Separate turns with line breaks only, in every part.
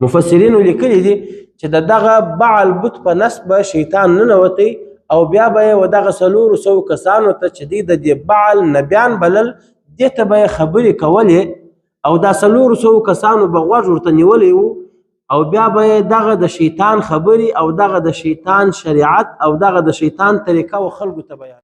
مفسرینو لیکلي دي چې د دغه بعل بت په نسب به شیطان ننوتی او بیا به یې ودغه 400 کسانو ته چې دوی د دې بعل نبیان بلل، دې ته به یې خبرې کولې او دا 400 کسانو به غوږ ورته نیولی وو او بیا به یې دغه د شیطان خبرې او دغه د شیطان شریعت او دغه د شیطان طریقه و خلکو ته بیان.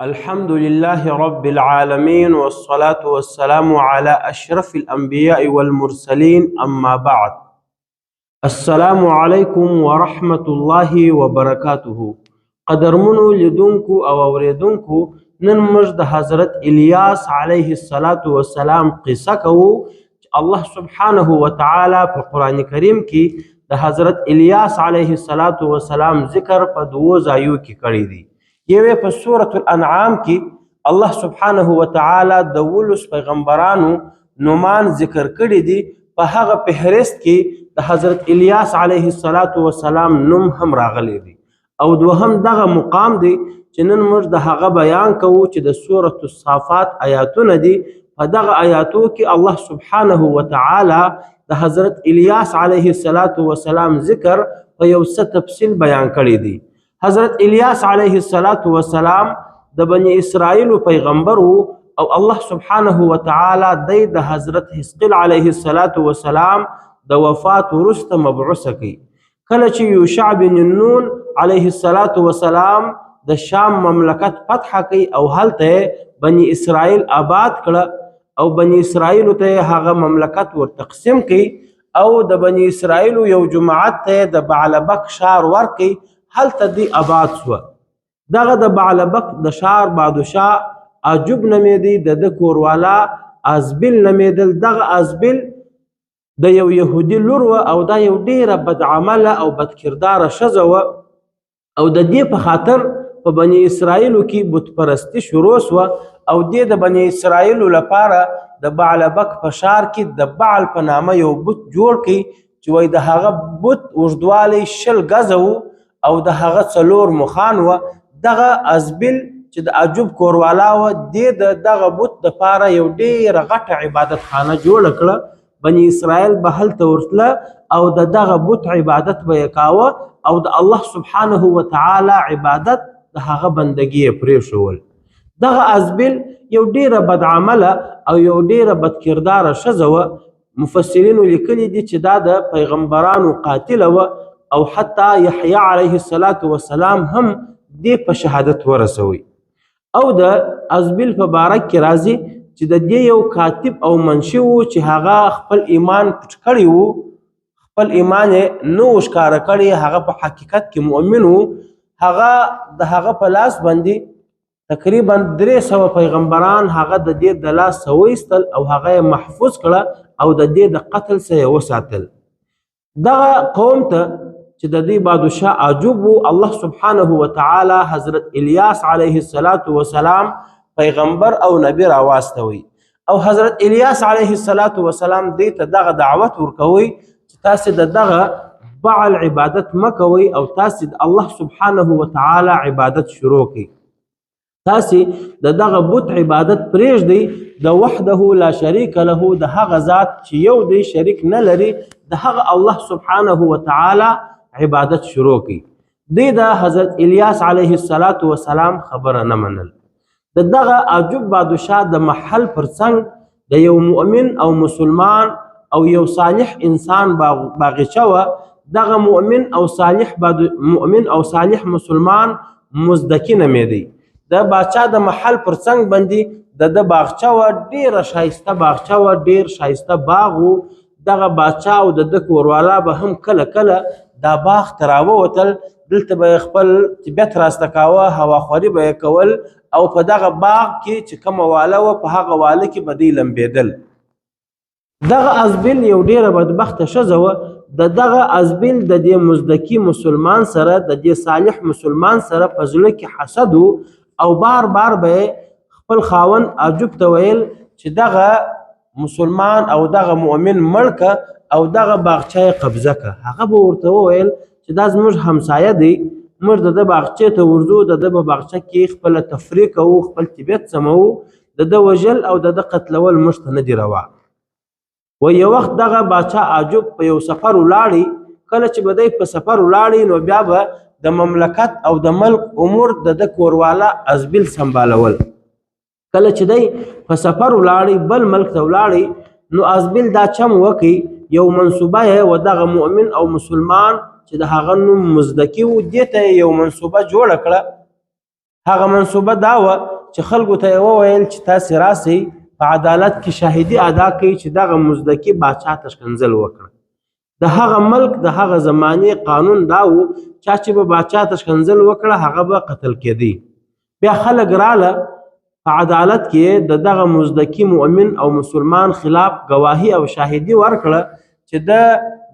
الحمد لله رب العالمين، والصلاة والسلام على أشرف الأنبياء والمرسلين، أما بعد، السلام عليكم ورحمة الله وبركاته. قدرمنو لیدونکو او اوریدونکو، نن موږ د حضرت الیاس علیه الصلاة والسلام قصه کوو چې الله سبحانه وتعالی په قرآن کریم کې د حضرت الیاس علیه الصلاة والسلام ذکر په دوو ځایو کې کړی دی. یوې په سورة الانعام کې الله سبحانه وتعالی د ولس پیغمبرانو نومان ذکر کړی دي، په هغه فهرست کې د حضرت الیاس علیه الصلاة والسلام نوم هم راغلی دی. او دوهم دغه مقام دی چې نن موږ د هغه بیان کوو چې د سورة الصافات آیاتونه دي. په دغه آیاتو کې الله سبحانه وتعالی د حضرت الیاس علیه الصلاة والسلام ذکر په یو څه تفصیل بیان کړی دی. حضرت الیاس علیه الصلاة والسلام د بنی اسرائیل پیغمبر وو او الله سبحانه وتعالی دی د حضرت حزقیل علیه الصلاة والسلام د وفات وروسته مبعوث کړي. کله چې یوشع بن نون علیه الصلاة والسلام د شام مملکت فتح کړي او هلته بنی اسرائیل آباد کړه او بنی اسرائیل ته هغه مملکت ور تقسیم کړي او د بنی اسرائیل یو جماعت ته د بعلبک ښار ورکړي، هلته دی آباد سوه. دغه د بعلبک د ښار بادشاه عجب نومېدی، د ده کوروالا ازبیل نومېدل. دغه ازبیل د یو یهودي لور وه او دا یو ډېره بدعمله او بدکرداره ښځه وه او د دې په خاطر په بني اسرائیلو کې بت پرستي شروع سوه او دې د بني اسرائیلو لپاره د بعلبک په ښار کې د بعل په نامه یو بت جوړ کړي چې وایي د هغه بت اوږدوالی 20 ګزه و او د هغه 4 مخان وه. دغه ازبیل چې د عجوب کوروالا وه، دې د دغه بت دپاره یو ډېره غټه عبادت خانه جوړه کړه. بني اسرائیل به هلته ورتله او د دغه بت عبادت به یې کاوه او د الله سبحانه وتعالی عبادت د هغه بندګي یې پرېښول. دغه ازبیل یو ډېره بدعمله او یو ډېره بدکرداره ښځه وه. مفسرینو لیکلي دي چې دا د پیغمبرانو قاتله وه او حتی یحیی علیه الصلاة والسلام هم دې په شهادت ورسوي. او د ازبیل په باره کې راځي چې د دې یو کاتب او منشي و چې هغه خپل ایمان پټ کړی و، خپل ایمان یې نه و ښکاره کړی، هغه په حقیقت کې مؤمن و. هغه د هغه په لاس باندې تقریبا 300 پیغمبران هغه د دې د لاس څخه وایستل او هغه یې محفوظ کړه او د دې د قتل څخه یې وساتل. دغه قوم ته چې د دې بادشاه عجوب وو، الله سبحانه وتعالی حضرت الیاس علیه الصلاة والسلام پیغمبر او نبی راواستوي او حضرت الیاس علیه الصلاة والسلام دې ته دغه دعوت ورکوي چې تاسې د دغه بعل عبادت مه کوئ او تاسې د الله سبحانه وتعالی عبادت شروع کړئ. تاسې د دغه بت عبادت پرېږدئ، د وحده لا شریک له، د هغه ذات چې یو دی شریک نه لري، د هغه الله سبحانه وتعالی عبادت شروع کړئ. دی د حضرت الیاس علیه الصلاة والسلام خبره نه منل. د دغه عجوب بادشاه د محل پر څنګ د یو مؤمن او مسلمان او یو صالح انسان باغچه وه. دغه مؤمن او صالح مسلمان مزدکي نومېدی. د باچا د محل پر څنګ باندې د ده باغچه وه، ډېره ښایسته باغچه وه، ډېر ښایسته باغ و. دغه باچا او د ده کوروالا به هم کله کله دا باغ ته راووتل، دلته به یې خپل طبیعت راسته کاوه، هواخوري به یې کول او په دغه باغ کې چې کومه واله وه په هغه واله کې به دوی لمبېدل. دغه ازبیل یو ډېره بدبخته ښځه وه. د دغه ازبیل د دې مزدکي مسلمان سره، د دې صالح مسلمان سره په زړه کې حسد و او بار بار به یې خپل خاوند عجوب ته ویل چې دغه مسلمان او دغه مؤمن مړ که او دغه باغچه یې قبضه که. هغه به ورته وویل چې دا زموږ همسایه دی، موږ د ده باغچې ته ورځو، د ده په باغچه کې خپله تفریح کوو، خپل طبیعت سموو، د ده وژل او د ده قتلول موږ ته نه دي روا. و یو وخت دغه باچا عجب په یو سفر ولاړی. کله چې به دی په سفر ولاړی نو بیا به د مملکت او د ملک امور د ده کورواله ازبیل سنبالول. کله چې دی په سفر ولاړی، بل ملک ته ولاړی، نو ازبیل دا چم وکی، یو منصوبه یې و دغه مؤمن او مسلمان چې د هغه نوم مزدکي و، دې ته یې یو منصوبه جوړه کړه. هغه منصوبه دا وه چې خلکو ته یې وویل چې تاسې راسئ په عدالت کې شاهدي ادا کړئ چې دغه مزدکي باچا ته ښکنځل وکړه. د هغه ملک د هغه زمانې قانون دا و، چا چې به باچا ته ښکنځل وکړه هغه به قتل کېدی. بیا خلک راله په عدالت کې د دغه مزدکي مؤمن او مسلمان خلاف ګواهي او شاهدي ورکړه چې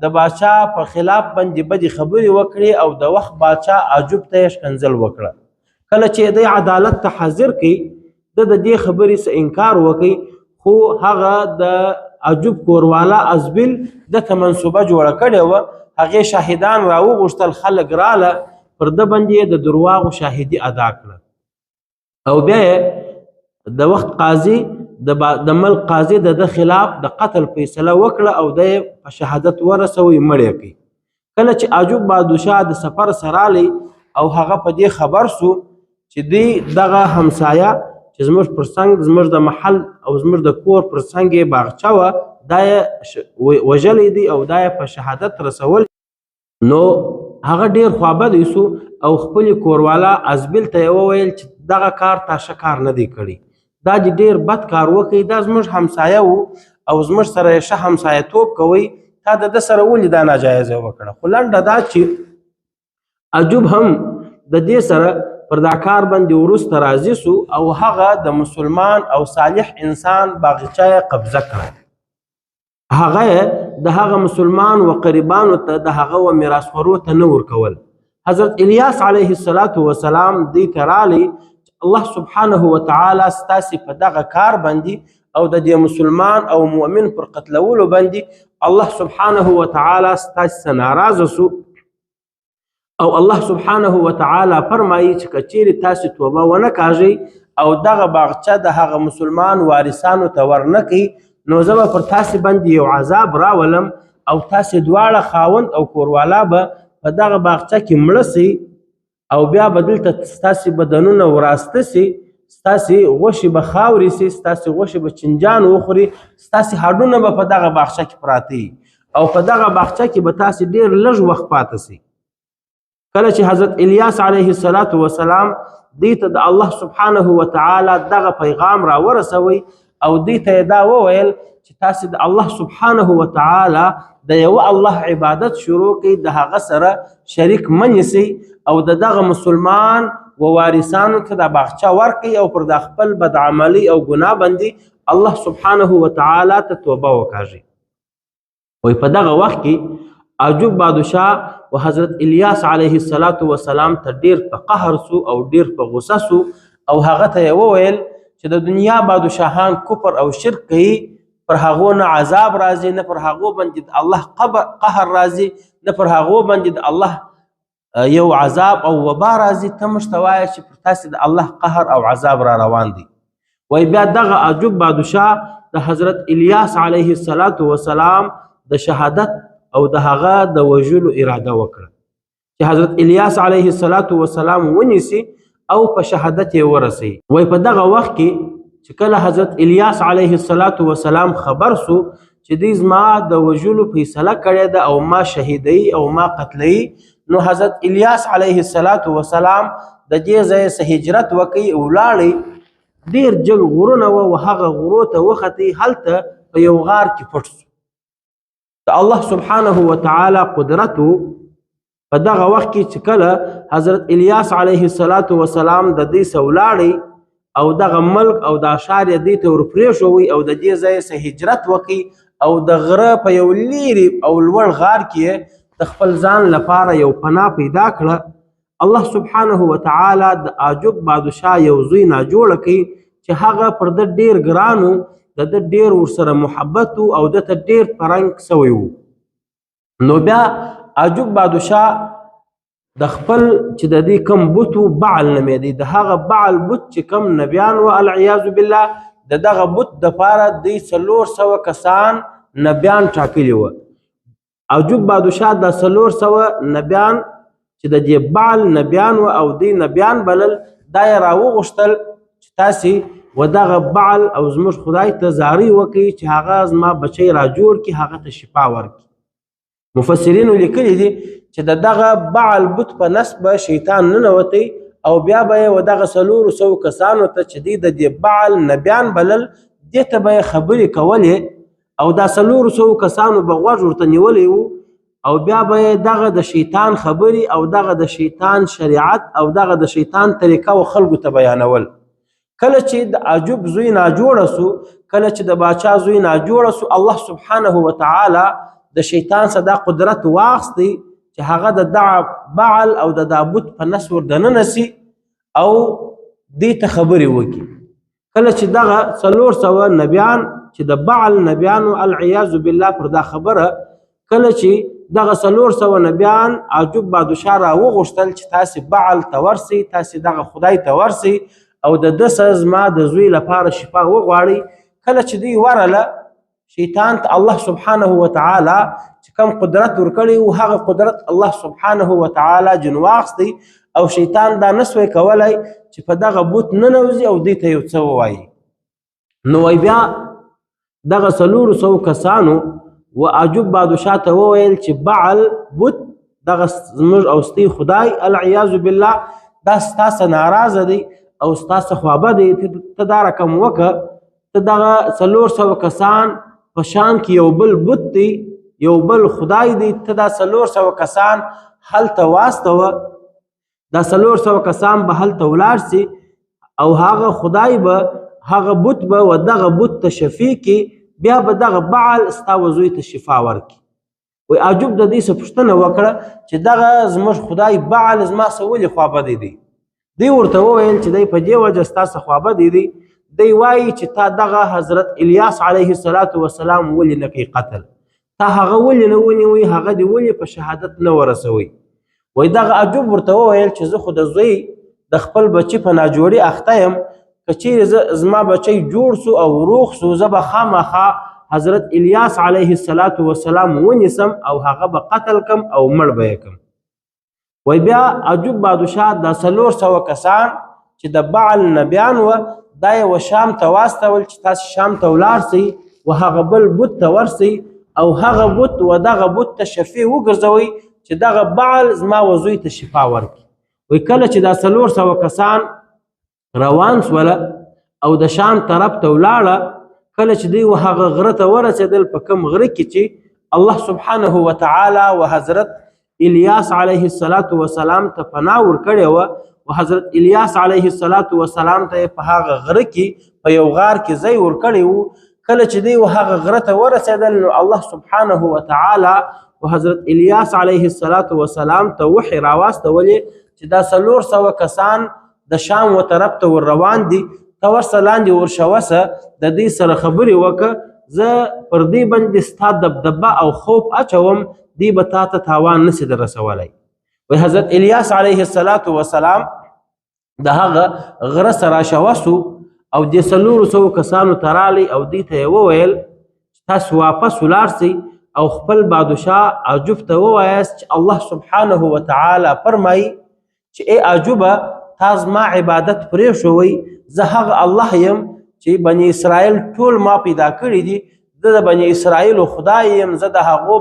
د باچا په خلاف باندې بدې خبرې وکړې او د وخت باچا عجب ته یې ښکنځل وکړه. کله چې دی عدالت ته حاضر کړي، د دې خبرې څه انکار وکړي، خو هغه د عجب کورواله ازبیل ده ته منصوبه جوړه کړې وه. هغې شاهدان راوغوښتل، خلک راله پر ده باندې د درواغو شاهدي ادا کړه. او بیا یې د وخت قاضي د ملک قاضي د ده خلاف د قتل فیصله وکړه او دی په شهادت ورسوي، مړ یې کړي. کله چې عجب بادشاه د سفر سره رالی او هغه په دې خبر سو چې دی دغه همسایه چې زموږ پر څنګ، زموږ د محل او زموږ د کور پر څنګ یې باغچه وه، دا یې وژلی دی او دا یې په شهادت رسول، نو هغه ډیر خوابدی سو او خپلې کورواله ازبیل ته یې وویل چې دغه کار تا ښه کار نه دی کړی، دا دې ډیر بد کار وکړي، دا زموږ همسایه و او زموږ سره یې ښه همسایه توب کوي، تا د ده سره ولې دا ناجایزه وکړه؟ خو لنډه دا چې عجب هم د دې سره پر دا کار باندې وروسته راضي سو او هغه د مسلمان او صالح انسان باغچه یې قبضه کړه. هغه د هغه مسلمان و قریبانو ته د هغه و میراثخورو ته نه ورکول. حضرت الیاس علیه الصلاة والسلام دې ته رالی، الله سبحانه وتعالی ستاسې په دغه کار باندې او د دې مسلمان او مؤمن پر قتلولو باندې الله سبحانه وتعالی ستاسې څخه ناراضه سو او الله سبحانه وتعالی فرمایي چې که چیرې تاسې توبه ونه کاږئ او دغه باغچه د هغه مسلمان وارثانو ته ورنه کړئ، نو زه به پر تاسې باندې یو عذاب راولم او تاسې دواړه خاوند او کوروالا به په دغه باغچه کې مړه سئ او بیا به دلته ستاسې بدنونه وراسته سي، ستاسې غوښې به خاورې سي، ستاسې غوښې به چنجان وخوري، ستاسې هډونه به په دغه باغچه کې پراته وي او په دغه باغچه کې به تاسې ډېر لږ وخت پاته سئ. کله چې حضرت الیاس علیه الصلاة والسلام دې ته د الله سبحانه وتعالی دغه پیغام را ورسوي او دې ته دا وویل چې تاسې د الله سبحانه وتعالی د یو الله عبادت شروع کړئ، د هغه سره شریک مه نیسئ او د دغه مسلمان و وارثانو ته دا باغچه ورکړئ او پر دا خپل بدعملي او ګناه باندې الله سبحانه وتعالی ته توبه وکاږئ. وای په دغه وخت کې عجب بادشاه و حضرت الیاس علیه الصلاة والسلام ته ډیر په قهر سو او ډیر په غوسه سو او هغه ته یې وویل چې د دنیا بادشاهان کفر او شرک کوي، پر هغو نه عذاب راځي، نه پر هغو باندې د الله قهر راځي، نه پر هغو باندې د الله یو عذاب او وبا راځي، ته موږ ته وایه چې پر تاسې د الله قهر او عذاب را روان دی. وای بیا دغه عجب بادشاه د حضرت الیاس علیه الصلاة والسلام د شهادت او د هغه د وژلو اراده وکړه چې حضرت الیاس علیه الصلاة والسلام ونیسي او په شهادت یې ورسوي. وای په دغه وخت کې چې کله حضرت الیاس علیه الصلاة والسلام خبر سو چې دوی زما د وژلو فیصله کړې ده او ما شهیدوي او ما قتلوي، نو حضرت الیاس علیه الصلاة والسلام د دې ځای څخه هجرت وکړي او لاړی. ډېر جګ غرونه وه او هغه غرو ته وختي، هلته په یو غار کې پټ سو. د الله سبحانه وتعالی قدرت په دغه وخت کې چې کله حضرت الیاس علیه الصلاة والسلام د دې څخه ولاړی او دغه ملک او دا ښار یې دوی ته ورپرېښوی او د دې ځای څخه هجرت وکړي او د غره په یو لیرې او لوړ غار کې د خپل ځان لپاره یو پناه پیدا کړه، الله سبحانه وتعالی د عجب بادشاه یو زوی ناجوړه کړي چې هغه پر ده ډېر ګران و، د ده ډېر ورسره محبت و او ده ته ډېر پرنګ سوی و. نو بیا عجب بادشاه د خپل چې د دې کم بت و، بعل نومېدی، د هغه بعل بت چې کم نبیان و العیاذ بالله، د دغه بت دپاره دوی 400 کسان نبیان ټاکلي وه. عجوب بادشاه دا 400 نبیان چې د دې بعل نبیان و او دی نبیان بلل، دا یې راوغوښتل چې تاسې و دغه بعل او زموږ خدای ته زارۍ وکړئ چې هغه زما بچی را جوړ کړي، هغه ته شفا ورکړي. مفسرینو لیکلي دي چې د دغه بعل بت په نس به شیطان ننوتی او بیا به یې و دغه 400 کسانو ته چې دی د دې بعل نبیان بلل، دې ته به یې خبرې کولې او دا 400 کسانو به غوږ ورته نیولی وو او بیا به یې دغه د شیطان خبرې او دغه د شیطان شریعت او دغه د شیطان طریقه و خلکو ته بیانول. کله چې د عجوب زوی ناجوړه سو، کله چې د باچا زوی ناجوړه سو، الله سبحانه وتعالی د شیطان څخه دا قدرت واخیستی چې هغه د دع بعل او د دا بت په نس ور دننه سي او دې ته خبرې وکړي. کله چې دغه 400 نبیان چې د بعل نبیانو العیاذ بالله پر دا خبره، کله چې دغه 400 نبیان عجوب بادشاه را وغوښتل چې تاسې بعل ته ورسئ، تاسې دغه خدای ته ورسئ او د ده سره زما د زوی لپاره شفا وغواړئ، کله چې دوی ورله شیطان ته الله سبحانه وتعالی چې کوم قدرت ورکړی و، هغه قدرت الله سبحانه وتعالی جن واخیستی او شیطان دا نسوی کولی چې په دغه بت ننوځي او دوی ته یو څه ووایي. نو وایي بیا دغه 400 کسانو و عجوب بادشاه ته وویل چې بعل بت دغه زموږ او ستی خدای العیاذ بالله دا ستا څخه ناراضه دی او ستا څخه خوابه دی، ته دا رقم وکړه، ته دغه 400 کسان په شام کې یو بل بت دی، یو بل خدای دی، ته دا 400 کسان هلته واستوه، دا 400 کسان به هلته ولاړ سي او هغه خدای به هغه بت به و دغه بت ته شفیع کړي، بیا به دغه بعل ستا و زوی ته شفا ورکړي. وایي عجوب د دې څخه پوښتنه وکړه چې دغه زموږ خدای بعل زما څخه ولې خوابدی دی؟ دی ورته وویل چې دی په دې وجه ستا څخه خوابدی دی، دی وایي چې تا دغه حضرت الیاس علیه الصلاة والسلام ولې نه کوي قتل، تا هغه ولې نه ونیوي، هغه دې ولې په شهادت نه ورسوي؟ وایي دغه عجوب ورته وویل چې زه خو د زوی د خپل بچي په ناجوړي اخته یم، که چیرې زه زما بچی جوړ سو او روغ سو، زه به خامخا حضرت الیاس علیه الصلاة والسلام ونیسم او هغه به قتل کم او مړ به یې کم. وایي بیا عجوب بادشاه دا 400 کسان چې د بعل نبیان وه، دا یې و شام ته واستول چې تاسې شام ته ولاړ سئ و هغه بل بت ته ورسئ او هغه بت و دغه بت ته شفیع وګرځوئ چې دغه بعل زما و زوی ته شفا ورکړي. وایي کله چې دا 400 کسان روان سوله او د شام طرف ته ولاړه، کله چې دوی و هغه غره ته ورسېدل، په کوم غره کې چې الله سبحانه وتعالی و حضرت الیاس علیه الصلاة والسلام ته پناه ورکړې وه، و حضرت الیاس علیه الصلاة والسلام ته یې په هغه غره کې په یو غار کې ځای ورکړی و. کله چې دوی و هغه غره ته ورسېدل، نو الله سبحانه وتعالی و حضرت الیاس علیه الصلاة والسلام ته وحی راواستولې چې دا 400 کسان د شام و طرف ته ور روان دي، ته ورسه لاندې ورشوسه، د دې سره خبرې وکړه، زه پر دې باندې ستا دبدبه او خوف اچوم، دی به تا ته تاوان نسي در رسولی. وایي حضرت الیاس علیه الصلاة والسلام د هغه غره سره شوه سو او دې 400 کسانو ته راغلی او دوی ته یې وویل چې تاسو واپس ولاړ سئ او خپل بادشاه عجوب ته ووایاست چې الله سبحانه وتعالی فرمایي چې ای عجوبه، تا زما عبادت پرېښوئ، زه هغه الله یم چې بني اسرائیل ټول ما پیدا کړي دي، زه د بني اسرائیلو خدای یم، زه د هغو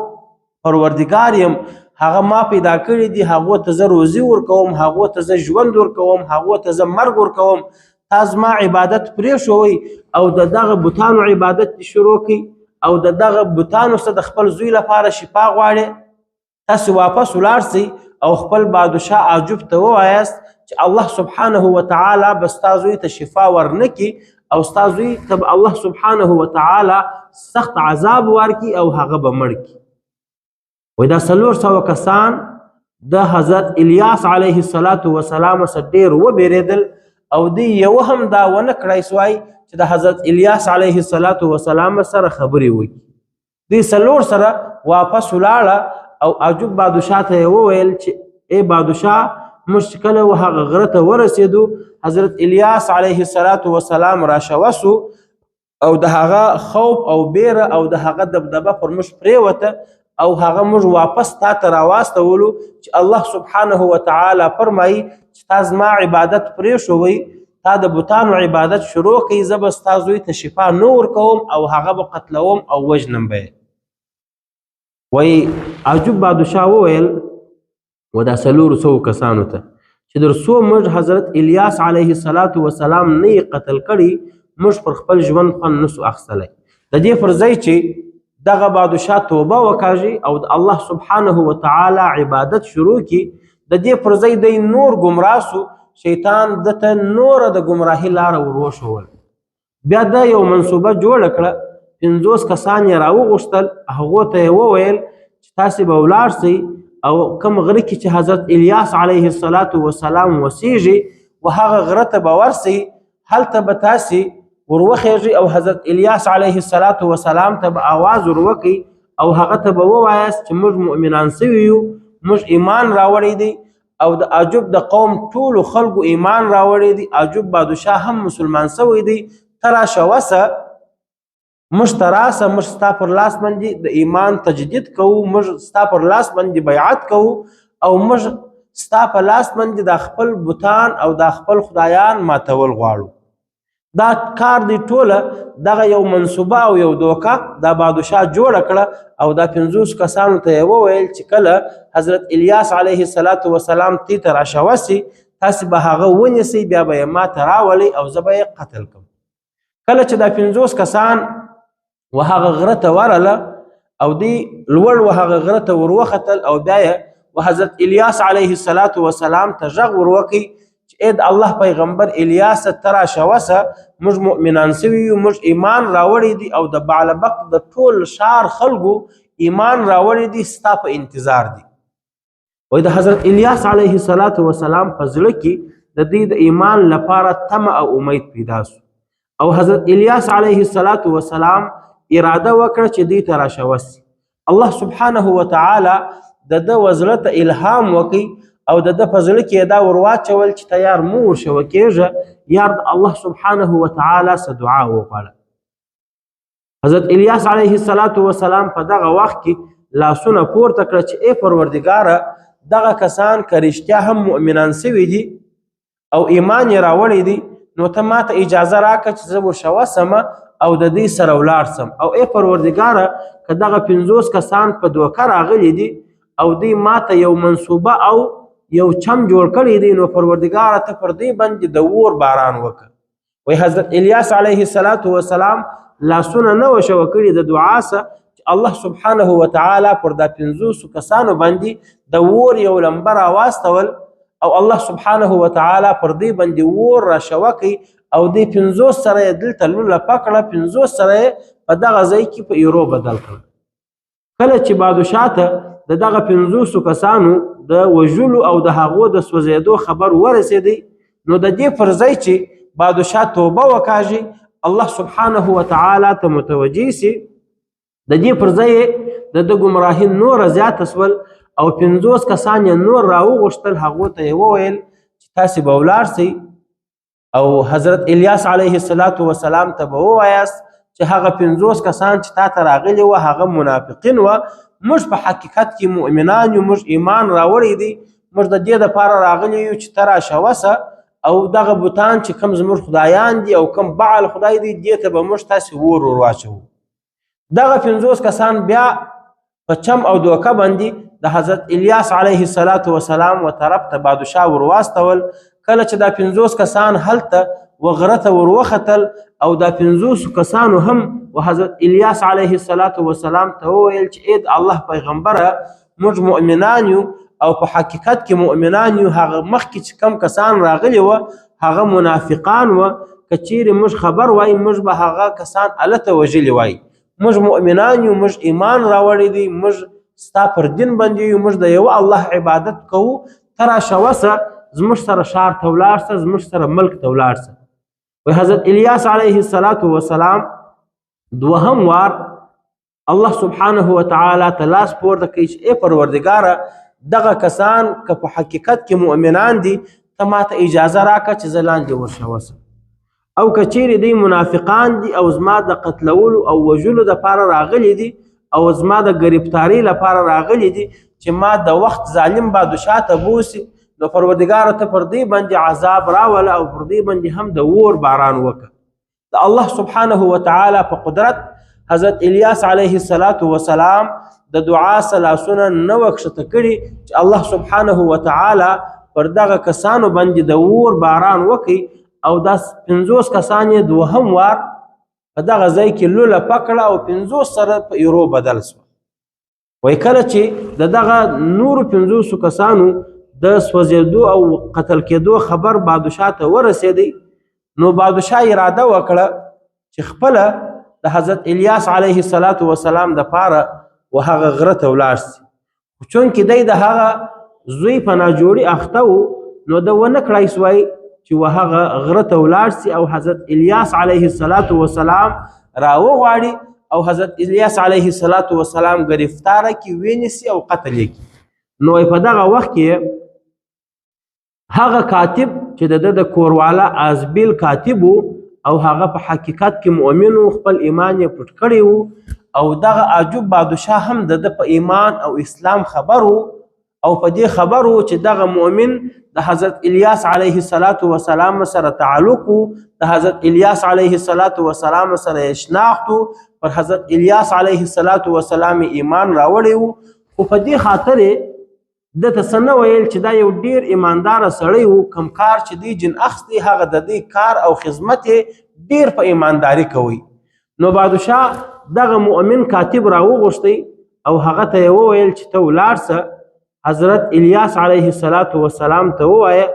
پروردګار یم، هغه ما پیدا کړي دي، هغو ته زه روزي ورکوم، هغو ته زه ژوند ورکوم، هغو ته زه مرګ ورکوم، تا زما عبادت پرېښوئ او د دغه بتانو عبادت دې شروع کړئ او د دغه بتانو څخه د خپل زوی لپاره شفا غواړئ. تاسو واپس ولاړ سئ او خپل بادشاه عجوب ته ووایاست چې الله سبحانه وتعالی به ستا زوی ته شفا ورنکړي او ستا زوی ته به الله سبحانه وتعالی سخت عذاب ورکړي او هغه به مړ کړي. وایي دا 400 کسان د حضرت الیاس علیه الصلاة والسلام څخه ډېر وبېرېدل او دوی یو هم دا ونه کړای سوای چې د حضرت الیاس علیه الصلاة والسلام سره خبرې وکړي. دوی 400 واپس ولاړه او عجوب بادشاه ته یې وویل چې ای بادشاه، موږ چې کله و هغه غره ته ورسېدو، حضرت الیاس علیه الصلاة والسلام راشوه سو او د هغه خوف او بیره او د هغه دبدبه پر موږ پرېوته او هغه موږ واپس تا ته راواستولو چې الله سبحانه وتعالی فرمایي چې تا زما عبادت پرېښوئ، تا د بتانو عبادت شروع کوي، زه به ستا زوی ته شفا نه ورکوم او هغه به قتلوم او وژنم به یې. وایي عجوب بادشاه وویل و دا څلورو سوو کسانو ته چې در څو موږ حضرت الیاس علیه الصلاة والسلام نه یې قتل کړي، موږ پر خپل ژوند خوند نسو اخیستلی. د دې پر ځای چې دغه بادشاه توبه وکاږي او د الله سبحانه وتعالی عبادت شروع کړي، د دې پر ځای دی نور ګمراه سو، شیطان ده ته نوره د ګمراهي لاره وروښول. بیا ده یو منصوبه جوړه کړه، 50 کسان یې راوغوښتل، هغو ته یې وویل چې تاسې به ولاړ سئ او کوم غره کې چې حضرت الیاس علیه الصلاة والسلام وسیږي و هغه غره ته به ورسئ، هلته به تاسې وروخیږئ او حضرت الیاس علیه الصلاة والسلام ته به آواز وروکئ او هغه ته به ووایاست چې موږ مؤمنان سوي یو، موږ ایمان راوړی دی او د عجوب د قوم ټولو خلکو ایمان راوړی دی، عجوب بادشاه هم مسلمان سوی دی، ته راشه وسه، موږ ته راسه، موږ ستا پر لاس باندې د ایمان تجدید کوو، موږ ستا پر لاس باندې بیعت کوو او موږ ستا په لاس باندې دا خپل بتان او دا خپل خدایان ماتول غواړو. دا کار دی ټوله دغه یو منصوبه او یو دوکه دا بادشاه جوړه کړه او دا 50 کسانو ته یې وویل چې کله حضرت الیاس علیه الصلاة والسلام تی ته راشه وسي، تاسې به هغه ونیسئ، بیا به یې ما ته راولئ او زه به یې قتل کړم. کله چې دا 50 کسان و هغه غره ته ورله او دی لوړ و هغه غره ته وروختل او بیا یې و حضرت الیاس علیه الصلاة والسلام ته غږ وروکړي چې ای د الله پیغمبر الیاس ته راشه وسه، موږ مؤمنان سوي یو، موږ ایمان راوړی دی او د بعلبک د ټول ښار خلکو ایمان راوړی دی، ستا په انتظار دی. وایي د حضرت الیاس علیه الصلاة والسلام په زړه کې د دوی د ایمان لپاره تمه او امید پیدا سو او حضرت الیاس علیه الصلاة والسلام اراده وکړه چې دوی ته راشه وسي. الله سبحانه وتعالی د ده وزړه ته الهام وکړي او د ده په زړه کې دا ورواچول چې ته یار مه ورشوه کېږه، یار د الله سبحانه وتعالی څه دعا وغواړه. حضرت الیاس علیه الصلاة والسلام په دغه وخت کې لاسونه پورته کړه چې ای پروردګاره، دغه کسان که رښتیا هم مؤمنان سوي دي او ایمان یې راوړی دی، نو ته ما ته اجازه راکړه چې زه ورشه وسم او د دوی سره ولاړ سم. او ای پروردګاره، که دغه 50 کسان په دوکه راغلي دي او دوی ما ته یو منصوبه او یو چم جوړ کړی دی، نو پروردګاره ته پر دوی باندې د اور باران وکړه. وایي حضرت الیاس علیه الصلاة والسلام لاسونه نه وشوه کړي د دعا سه چې الله سبحانه وتعالی پر دا 50 کسانو باندې د اور یو لمبه راواستول او الله سبحانه وتعالی پر دوی باندې اور راشوه کوي او دوی 50 سره یې دلته لوله پکړه، 50 سره یې په دغه ځای کې په ایرو بدل کړل. کله چې بادشاه ته د دغه 50 کسانو د وژلو او د هغو د سوځېدو خبر ورسېدی، نو د دې پر ځای چې بادشاه توبه وکاږي، الله سبحانه وتعالی ته متوجه سي، د دې پر ځای د ده ګمراهي نوره زیاته سول او 50 کسان یې نور راوغوښتل. هغو ته یې وویل چې تاسې به ولاړ سئ او حضرت الیاس علیه الصلاة والسلام ته به ووایاست چې هغه 50 کسان چې تا ته راغلي وه هغه منافقین وه، موږ په حقیقت کې مؤمنان یو، موږ ایمان راوړی دی، موږ د دې دپاره راغلي یو چې ته راشه وسه او دغه بتان چې کوم زموږ خدایان دي او کوم بعل خدای دی، دې ته به موږ تاسې اور ور واچوو. دغه 50 کسان بیا په چم او دوکه باندې د حضرت الیاس علیه الصلاة والسلام و طرف ته بادشاه ورواستول. کله چې دا 50 کسان هلته و غره ته وروختل او دا 50 کسانو هم و حضرت الیاس علیه الصلاة والسلام ته وویل چې ای د الله پیغمبره، موږ مؤمنان یو او په حقیقت کې مؤمنان یو، هغه مخکې چې کم کسان راغلي وه هغه منافقان وه، که چیرې موږ خبر وای موږ به هغه کسان هلته وژلي وای، موږ مؤمنان یو، موږ ایمان راوړی دی، موږ ستا پر دین باندې یو، موږ د یوه الله عبادت کوو، ته راشه وسه زموږ سره ښار ته ولاړ سه، زموږ سره ملک ته ولاړ سه. وایي حضرت الیاس علیه الصلاة والسلام دوهم وار الله سبحانه وتعالی ته لاس پورته کوي چې ای پروردګاره، دغه کسان که په حقیقت کې مؤمنان دي، ته ما ته اجازه راکړه چې زه لاندې ورشه وسم. او که چیرې دوی منافقان دي او زما د قتلولو او وژلو دپاره راغلي دي او زما د ګرفتارۍ لپاره راغلي دي چې ما د وخت ظالم بادشاه ته بوسي، نو پروردګار ته پر دې باندې عذاب راوله او پر دې باندې هم د اور باران وکړه. د الله سبحانه وتعالی په قدرت حضرت الیاس علیه الصلاة والسلام د دعا سلاسونه نه وکښته کړي چې الله سبحانه وتعالی پر دغه کسانو باندې د اور باران وکړي او دا 50 کسان یې دوهم وار په دغه ځای کې لوله پکړه او 50 سره په ایرو بدل سو. وای کله چې د دغه نورو 50 کسانو د سوځېدو او قتل کېدو خبر بادشاه ته ورسېدی، نو بادشاه اراده وکړه چې خپله د حضرت الیاس علیه الصلاة والسلام د پاره و هغه غره ته ولاړ سي. خو چونکې دی د هغه زوی په ناجوړي اخته و، نو ده ونه کړای سوای چې و هغه غره ته ولاړ سي او حضرت الیاس علیه الصلاة والسلام راوغواړي او حضرت الیاس علیه الصلاة والسلام ګرفتاره کړي، وینیسي او قتل یې کړي. نو په دغه وخت کې هغه کاتب چې د ده د کورواله ازبیل کاتب و او هغه په حقیقت کې مؤمن و، خپل ایمان یې پټ کړی و او دغه عجوب بادشاه هم د ده په ایمان او اسلام خبر و او په دې خبر و چې دغه مؤمن د حضرت الیاس علیه الصلاة والسلام سره تعلق و، د حضرت الیاس علیه الصلاة والسلام سره یې شناخت و، پر حضرت الیاس علیه الصلاة والسلام ایمان راوړی و. خو په دې خاطر یې ده ته څه نه ویل چې دا یو ډیر ایمانداره سړی و، کم کار چې دی جن اخیستی هغه د دې کار او خدمت یې ډیر په ایمانداري کوي. نو بادشاه دغه مؤمن کاتب راوغوښتی او هغه ته یې وویل چې ته ولاړ سه حضرت الیاس علیه الصلاة والسلام ته ووایه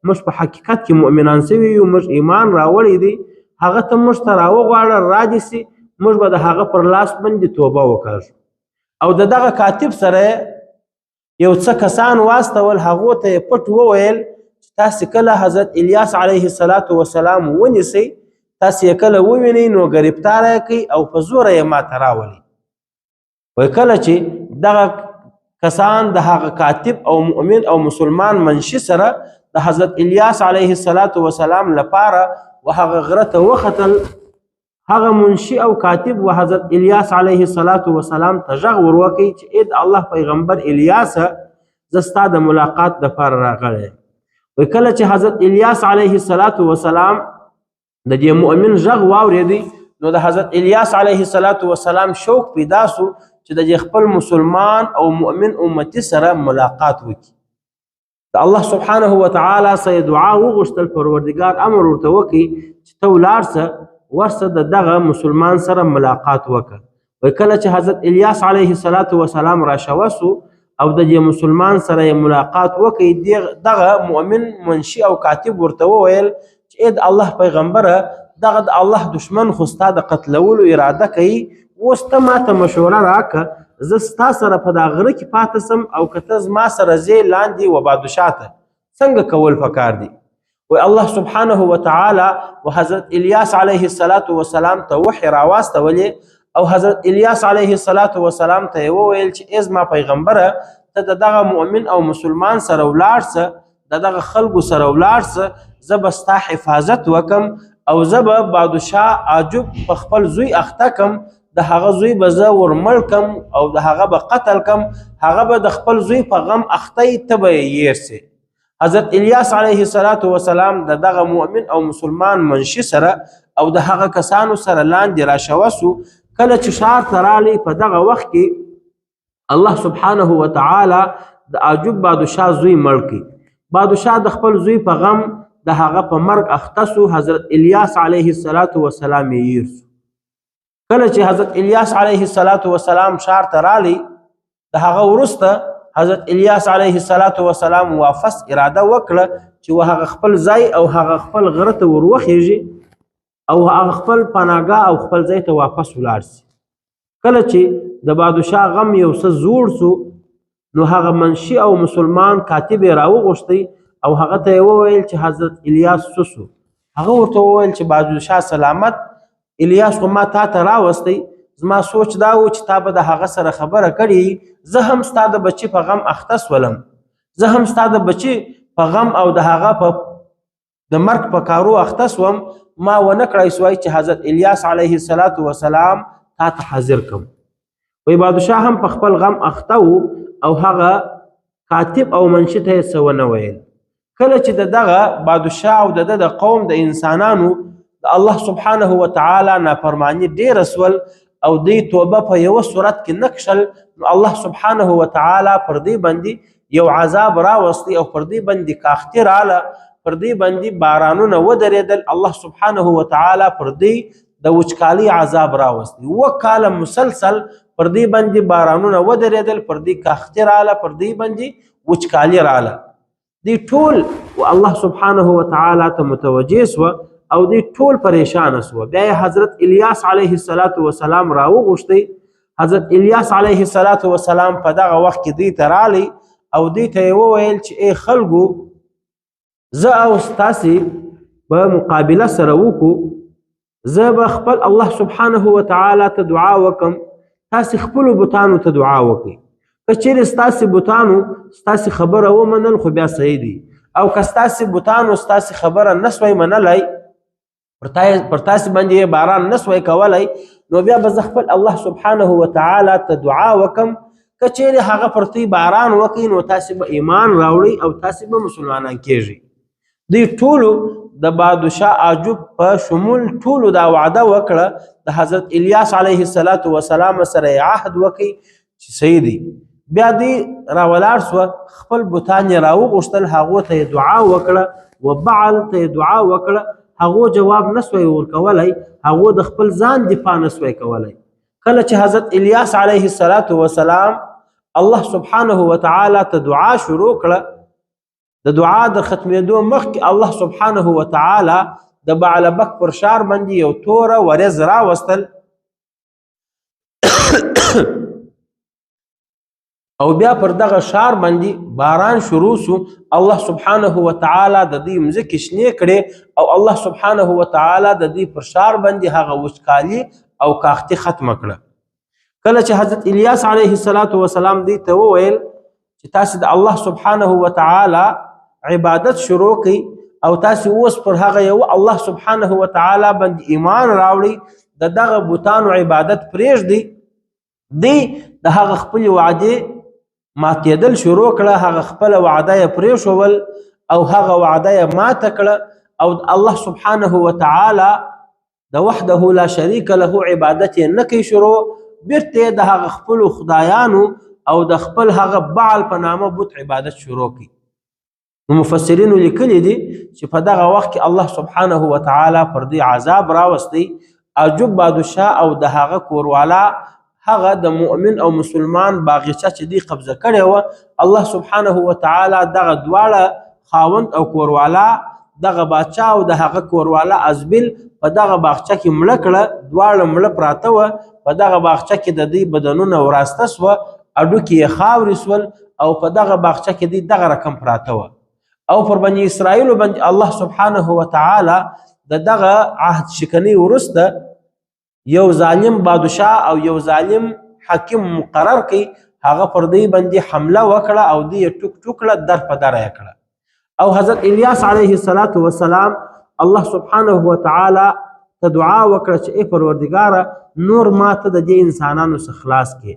موږ په حقیقت کې مؤمنان سوي یو، موږ ایمان راوړی دی، هغه ته موږ ته راوغواړه، را دې سي، موږ به د هغه پر لاس باندې توبه وکړو. او د دغه کاتب سره یو څه کسان واستول، هغو ته یې پټ وویل چې تاسې کله حضرت الیاس علیه الصلاة والسلام ونیسئ، تاسې یې کله ووینئ نو ګرفتاره یې کړئ او په زوره یې ماته راولئ. وایي کله چې دغه کسان د هغه کاتب او مؤمن او مسلمان منشي سره د حضرت الیاس علیه الصلاة والسلام لپاره و هغه غره ته وختل، هغه منشي او کاتب و حضرت الیاس علیه الصلاة والسلام ته غږ ور وکړي چې ای د الله پیغمبر الیاس، زه ستا د ملاقات دپاره راغلی یم. وایي کله چې حضرت الیاس علیه الصلاة والسلام د دې مؤمن غږ واورېدی، نو د حضرت الیاس علیه الصلاة والسلام شوق پیدا سو چې د دې خپل مسلمان او مؤمن امتي سره ملاقات وکړي. د الله سبحانه وتعالی سره دعا وغوښتل، پروردګار امر ورته وکړي چې ته ولاړ سه ورسه د دغه مسلمان سره ملاقات وکړه. وایي کله چې حضرت الیاس علیه الصلاة والسلام راشوه سو او د دې مسلمان سره یې ملاقات وکړي، دغه مؤمن منشي او کاتب ورته وویل چې ای د الله پیغمبره، دغه د الله دشمن خو ستا د قتلولو اراده کوي، اوس ته ما ته مشوره راکړه، زه ستا سره په دا غره کې پاتې سم او که ته زما سره ځې لاندې و بادشاه ته څنګه کول پکار دي؟ وایي الله سبحانه وتعالی و حضرت الیاس علیه الصلاة والسلام ته وحی راواستولې او حضرت الیاس علیه الصلاة والسلام ته یې وویل چې ای زما پیغمبره، ته د دغه مؤمن او مسلمان سره ولاړ سه، د دغه خلکو سره ولاړ سه، زه به ستا حفاظت وکم او زه به بادشاه عجوب په خپل زوی اخته کم، د هغه زوی به زه ورمړ کم او د هغه به قتل کم، هغه به د خپل زوی په غم اخته یي، ته به یې هېر سې. حضرت الیاس علیه الصلاة والسلام د دغه مؤمن او مسلمان منشي سره او د هغه کسانو سره لاندې راشوه سو. کله چې ښار ته راغلی په دغه وخت کې الله سبحانه وتعالی د عجوب بادشاه زوی مړ کړي. بادشاه د خپل زوی په غم د هغه په مرګ اخته سو. حضرت الیاس علیه الصلاة والسلام یې هېر سو. کله چې حضرت الیاس علیه الصلاة والسلام ښار ته راغلی، د هغه وروسته حضرت الیاس علیه الصلاة والسلام واپس اراده وکړه چې و هغه خپل ځای او هغه خپل غره ته وروخیږي او هغه خپل پناهګاه او خپل ځای ته واپس ولاړ سي. کله چې د بادشاه غم یو څه زوړ سو، نو هغه منشي او مسلمان کاتب یې راوغوښتی او هغه ته یې وویل چې حضرت الیاس څه سو؟ هغه ورته وویل چې بادشاه سلامت، الیاس خو ما تا ته راوستی، زما سوچ دا و چې تا به د هغه سره خبره کړې، زه هم ستا د بچي په غم اخته سولم، زه هم ستا د بچي په غم او د هغه په د مرګ په کارو اخته سوم، ما ونه کړای سوای چې حضرت الیاس علیه الصلاة والسلام تا ته حاضر کم. وی بادشاه هم په خپل غم اخته و او هغه کاتب او منشي ته یې څه ونه ویل. کله چې د دغه بادشاه او د ده د قوم د انسانانو د الله سبحانه وتعالی نافرماني ډېره سول او دوی توبه په یوه صورت کې نه کښل، نو الله سبحانه وتعالی پر دې باندې یو عذاب راوستی او پر دې باندې کاختي راله، پر دې باندې بارانونه ودرېدل. الله سبحانه وتعالی پر دې د وچکالي عذاب راوستی. اووه کاله مسلسل پر دې باندې بارانونه ودرېدل، پر دې کاختي راله، پر دې باندې وچکالي راله. دی ټول و الله سبحانه وتعالی ته متوجه سوه او دی ټول پریشان سوه. بیا یې حضرت الیاس علیه الصلاة والسلام راوغوښتی. حضرت الیاس علیه الصلاة والسلام په دغه وخت کې دوی ته رالی او دوی ته یې وویل چې ای خلکو، زه او ستاسې به مقابله سره وکړو، زه به خپل الله سبحانه وتعالی ته دعا وکم، تاسې خپلو بتانو ته دعا وکئ. که چیرې ستاسې بتانو ستاسې خبره ومنل خو بیا صحیح دی، او که ستاسې بتانو ستاسې خبره نه سوای منلی، پر تاسې باندې یې باران نه سوای کولی، نو بیا به زه خپل الله سبحانه وتعالی ته دعا وکم. که چیرې هغه پر دوی باران وکړي نو تاسې به ایمان راوړئ او تاسې به مسلمانان کیږئ. دوی ټولو د بادشاه عجوب په شمول ټولو دا وعده وکړه، د حضرت الیاس علیه الصلاة والسلام سره یې عهد وکړي چې صحیح دی. بیا دوی راولاړ سوه، خپل بتان یې راوغوښتل، هغو ته یې دعا وکړه و بعل ته یې دعا وکړه. هغو جواب نه سوی ورکولی، هغو د خپل ځان دفاع نه سوی کولی. کله چې حضرت الیاس علیه الصلاة والسلام الله سبحانه وتعالی ته دعا شروع کړه، د دعا د ختمېدو مخکې الله سبحانه وتعالی د بعلبک پر ښار باندې یو توره ورځ راوستل او بیا پر دغه ښار باندې باران شروع سو. الله سبحانه وتعالی د دوی مځکې شنې کړې او الله سبحانه وتعالی د دوی پر ښار باندې هغه وچکالي او کاختي ختمه کړه. کله چې حضرت الیاس علیه الصلاة والسلام دوی ته وویل چې تاسې د الله سبحانه وتعالی عبادت شروع کړئ او تاسې اوس پر هغه یو الله سبحانه وتعالی باندې ایمان راوړئ، د دغه بتانو عبادت پرېږدئ، دی د هغه خپلې وعدې ماتېدل شروع کړه، هغه خپله وعده یې پرېښول او هغه وعده یې ماته کړه او الله سبحانه وتعالی د وحده لا شریک له عبادت یې نه کوي شروع، بیرته یې د هغه خپلو خدایانو او د خپل هغه بعل په نامه بت عبادت شروع کړي. نو مفسرینو لیکلي دي چې په دغه وخت کې الله سبحانه وتعالی پر دوی عذاب راوستی. عجوب بادشاه او د هغه کوروالا هغه د مؤمن او مسلمان باغچه چې دوی قبضه کړې وه، الله سبحانه وتعالی دغه دواړه خاوند او کوروالا، دغه باچا او د هغه کوروالا ازبل په دغه باغچه کې مړه کړه. دواړه مړه پراته وه، په دغه باغچه کې د دوی بدنونه وراسته سوه، هډوکي یې خاورې سول او په دغه باغچه کې دوی دغه رقم پراته وه. او پر بني اسرائیلو باندې الله سبحانه وتعالی د دغه عهد شکنۍ وروسته یو ظالم بادشاه او یو ظالم حاکم مقرر کړي، هغه پر دوی باندې حمله وکړه او دوی یې ټوک ټوک کړه، در په در یې کړه. او حضرت الیاس علیه الصلاة والسلام الله سبحانه وتعالی ته دعا وکړه چې ای پروردګاره نور ما ته د دې انسانانو څخه خلاص کړې.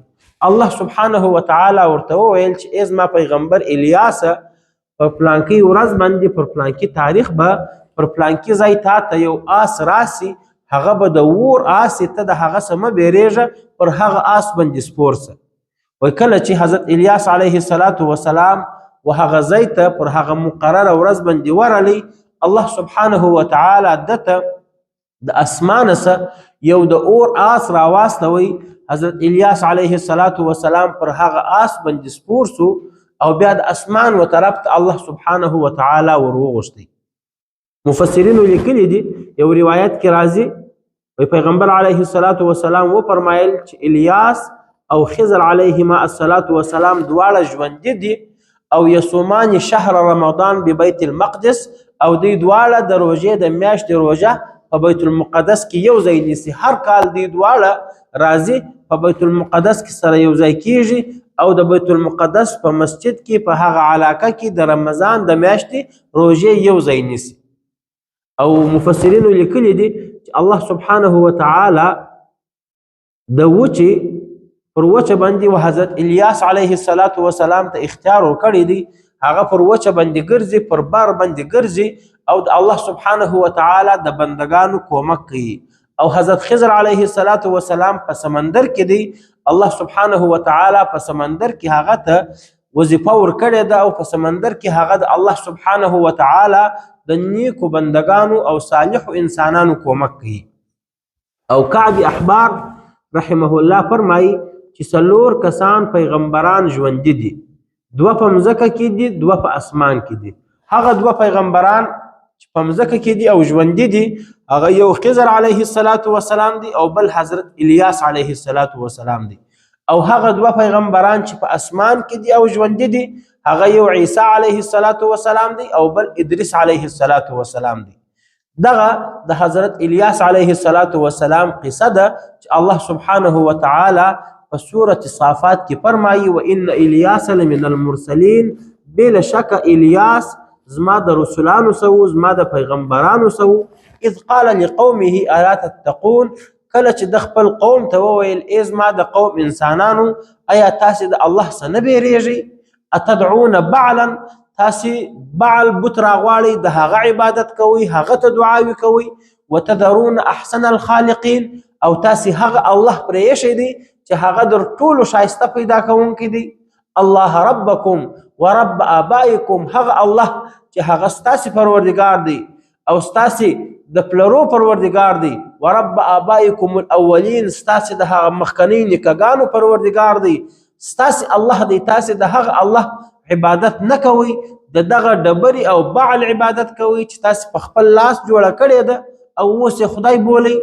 الله سبحانه وتعالی ورته وویل چې ای زما پیغمبر الیاس، په پلانکي ورځ باندې پر پلانکي تاریخ به پر پلانکي ځای تا ته یو آس راسي، هغه به د اور آس ته د هغه څه مه بیریږه، پر هغه آس باندې سپور سه. وایي کله چې حضرت الیاس علیه الصلاة والسلام و هغه ځای ته پر هغه مقرره ورځ باندې ورغلی، الله سبحانه وتعالی ده ته د اسمانه څخه یو د اور آس راواستوي. حضرت الیاس علیه الصلاة والسلام پر هغه آس باندې سپور سو او بیا د اسمان و طرف ته الله سبحانه وتعالی ور وغوښتی. مفسرینو لیکلي دي، یو روایت کې راځي وایي پیغمبر علیه الصلاة والسلام وفرمایل چې الیاس او خضر علیهما الصلاة والسلام دواړه ژوندي دي او یصومان شهر رمضان ببیت المقدس، او دوی دواړه د روژې د میاشتې روژه په بیت المقدس کې یو ځای نیسي. هر کال دوی دواړه راځي په بیت المقدس کې سره یو ځای کیږي او د بیت المقدس په مسجد کې په هغه علاقه کې د رمضان د میاشتې روژې یو ځای نیسي. او مفسرینو لیکلي دي چې الله سبحانه وتعالی د وچې پر وچه باندې و حضرت الیاس علیه الصلاة والسلام ته اختیار ورکړی دی. هغه پر وچه باندې ګرځي، پر بار باندې ګرځي او د الله سبحانه وتعالی د بندگانو کومک کوي. او حضرت خضر علیه الصلاة والسلام په سمندر کې دی، الله سبحانه وتعالی په سمندر کې هغه ته وظیفه ورکړې ده او په سمندر کې هغه د الله سبحانه وتعالی د نیکو بندگانو او صالحو انسانانو کومک کوي. او کعب احبار رحمه الله فرمایي چې څلور کسان پیغمبران ژوندي دي، دوه په مځکه کې دي، دوه په اسمان کې دي. هغه دوه پیغمبران چې په مځکه کې دي او ژوندي دي، هغه یو خضر علیه الصلاة والسلام دی او بل حضرت الیاس علیه الصلاة والسلام دی. او هغه دوه پیغمبران چې په اسمان کې دي او ژوندي دي، هغه یو عیسی علیه الصلاة والسلام دی او بل ادریس علیه الصلاة والسلام دی. دغه د حضرت الیاس علیه الصلاة والسلام قصه ده چې الله سبحانه وتعالی په سورة صافات کې فرمایي: وان الیاس لمن المرسلین، بلا شک الیاس زما د رسولانو سو، زما د پیغمبرانو سو. اذ قال لقومه الا تتقون، کله چې د خپل قوم ته وویل: ای زما د قوم انسانانو، ایا تاسې د الله څخه نه بیریږئ؟ اتدعون بعلا، تاسې بعل بت راغواړئ، د هغه عبادت کوئ، هغه ته دعاوې کوئ. وتذرون احسن الخالقین، او تاسې هغه الله پرې ایښی دی چې هغه در ټولو ښایسته پیدا کوونکی دی. الله ربکم ورب آبائکم، هغه الله چې هغه ستاسې پروردګار دی او ستاسې د پلرو پروردګار دی. ورب آبائکم الاولین، ستاسې د هغه مخکنۍ نیکهګانو پروردګار دی. ستاسې الله دی، تاسې د هغه الله عبادت نه کوئ، د دغه ډبرې او بعل عبادت کوئ چې تاسې په خپل لاس جوړه کړې ده او اوس یې خدای بولئ.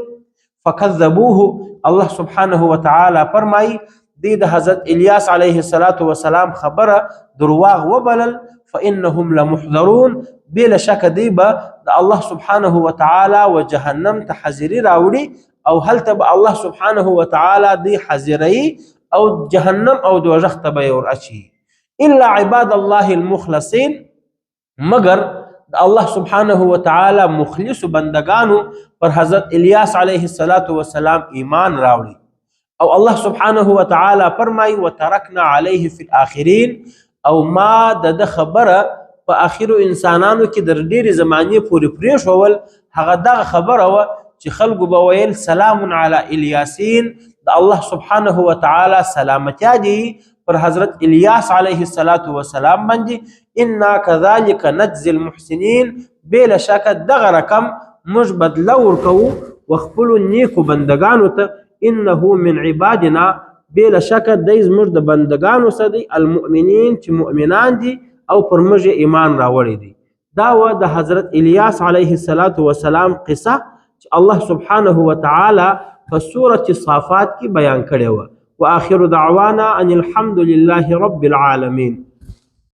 فکذبوه، الله سبحانه وتعالی فرمایي دی د حضرت الیاس علیه الصلاة والسلام خبره درواغ وبلل. فإنهم لمحضرون، بلا شک دی به د الله سبحانه وتعالی و جهنم ته حاضري راوړي او هلته به الله سبحانه وتعالی دی حاضروي او جهنم او دوزخ ته به یې ور اچوي. الا عباد الله المخلصین، مګر د الله سبحانه وتعالی مخلص بندگانو پر حضرت الیاس علیه الصلاة والسلام ایمان راوړي. او الله سبحانه وتعالی فرمای: وترکنا علیه فی الاخرین، او ما د ده خبره په اخرو انسانانو کې در ډېرې زمانې پورې پرېښول. هغه دغه خبره وه چې خلکو به ویل: سلام علی الیاسین، د الله سبحانه وتعالی سلامتیا دی پر حضرت الیاس علیه الصلاة والسلام باندې. انا کذالک نجزی المحسنین، بې له شکه دغه رقم موږ بدله ورکوو و خپلو نیکو بندګانو ته. انه من عبادنا، بې له شکه دی زموږ د بندګانو څخه دی، المؤمنین، چې مؤمنان دي او پر موږ یې ایمان راوړی دی. دا وه د حضرت الیاس علیه الصلاة والسلام قصه چې الله سبحانه وتعالی په سورة صافات کې بیان کړې وه. وآخر دعوانا أن الحمد لله رب العالمين.